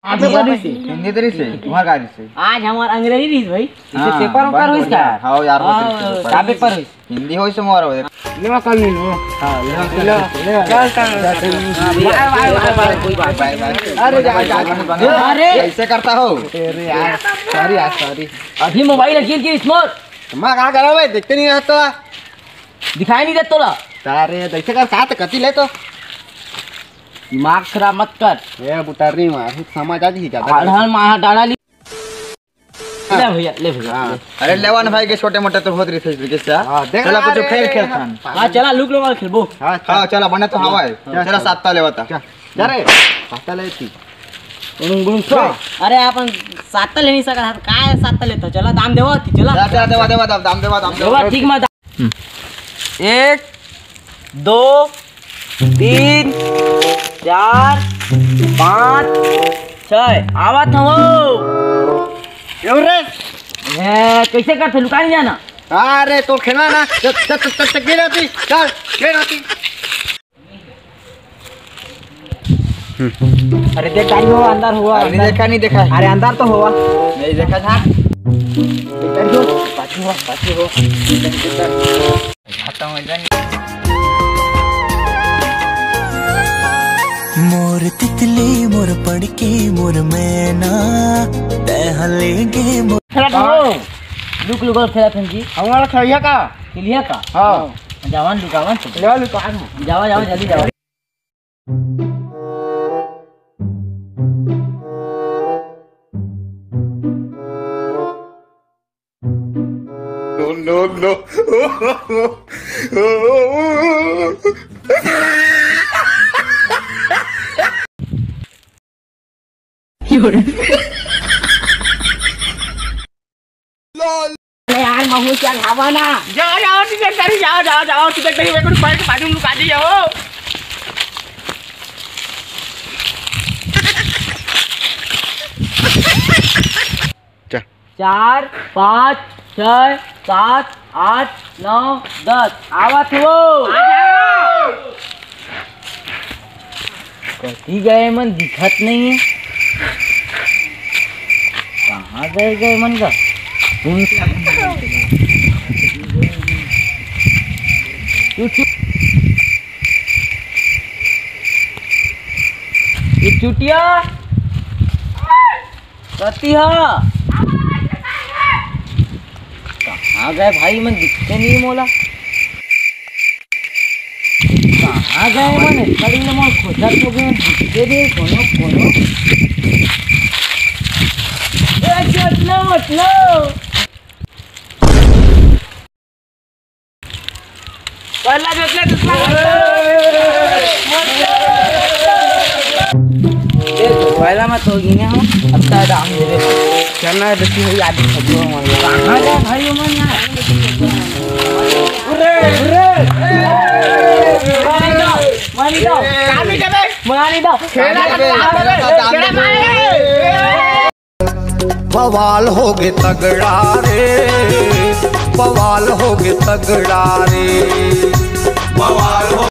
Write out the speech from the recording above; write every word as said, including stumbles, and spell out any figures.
आज पेपर रहिस हे। हिंदी तो रहिस हे, तुम्हार का रहिस हे? आज हमार अंग्रेजी रहिस भाई। हाँ, पेपर वेपर बंद होइस हो गया। का? हाँ यार, हाँ, होते रहिस हे का पेपर। पेपर होइस? हिंदी होइस से मोर होइस। लेवा कल मिलबो। हाँ, लेवा कल। लेवा, लेवा। चल, चल, चल। हाँ, बाय, बाय, बाय, बाय। कोई बात नहीं। बाय, बाय। अरे, जा, जा, जा। अरे। कैसे करता हो? अरे यार, sorry यार, sorry। अभी मोबाइल रखिए कि स्मॉल। मैं का करा भाई, देखते नहीं रहता। दिखाई नहीं देता तोला। अरे, कैसे कर साथ कती ले तो। दिमाग खराब मत कर। ए, बुतारी मार, समझ आ जाही का? अढ़ान मार डाला ली। ले भैया, ले भैया, हाँ। ले। अरे लेवा ना भाई के छोटे मोटे तो होत रहिथे इसके से। हाँ, देख चला रहा कुछ है। खेल खेलथन। हाँ, चला लुक लोग खेलबो। हाँ, हाँ, चला बने तो हवा है। चल, चला चल। सात लेवा ता। चल, जा रे, सात ले ती। गुड़ुंग, गुड़ुंग, चल। अरे अपन सात ले नहीं सकत हन, काय सात लेत हो? चला दाम देवा ती, चला। चला, चला, देवा, देवा, दाम, दाम देवा, दाम देवा। देवा, ठीक मत। एक, दो, तीन, चार, पाँच, छः। आवत हवो। क्यों रे? ए, कैसे करते? लुका नहीं जाना। अरे, तो खेला ना। चल, चल, चल, चल, चल, गिर आती। चल, गिर आती। अरे देख, गाड़ी हो, अंदर हुआ, अरे अंदर। देखा, नहीं देखा। अरे अंदर तो हुआ। नहीं देखा था। इधर जो, पाछू हो, पाछू हो। इधर, इधर। खाता हूँ, इधर। मोर तितली, मोर पड़के, मोर मैना, तै हलेगे मोर खेला था वो। लुक लुक खेला था जी। हमारा खेलिया का? खेलिया का? हाँ। जावन लुकावन तो। ले लुकावन। जावा, जावा, जल्दी जावा। No, no, no. अरे यार, महू क्या खावा ना। जाओ, जाओ, टिकट करी, जाओ, जाओ, जाओ, टिकट करी, मेरे को बाइक बाजू में लुका दी हो। चल। चार, पाँच, छः, सात, आठ, नौ, दस। आवत हो। कती गए मन दिखत नहीं है। कहाँ गए, गए मन का? कौन सा? तू चु-, ये चुटिया। कती हा? कहाँ गए भाई, मन दिखते नहीं मोला। कहाँ गए मन? कड़ी ले मोर खोजत हो गए, दिखते नहीं कोनो, कोनो। ए, चोट लो, मत लो। पहला जो इतने दूसरा। ये तो पहला मैं तो गिने हूँ, अब तो दाम दे दे। चलना है, देखी हुई आदमी सब लोग हमारे। कहाँ गए भाई उमन यार? उरे, उरे। मारी दो, मारी दो। कहाँ भी चले? मारी दो। खेला दाम दे दे, दाम दे दे। बवाल होगे तगड़ा रे, बवाल होगे तगड़ा रे, बवाल हो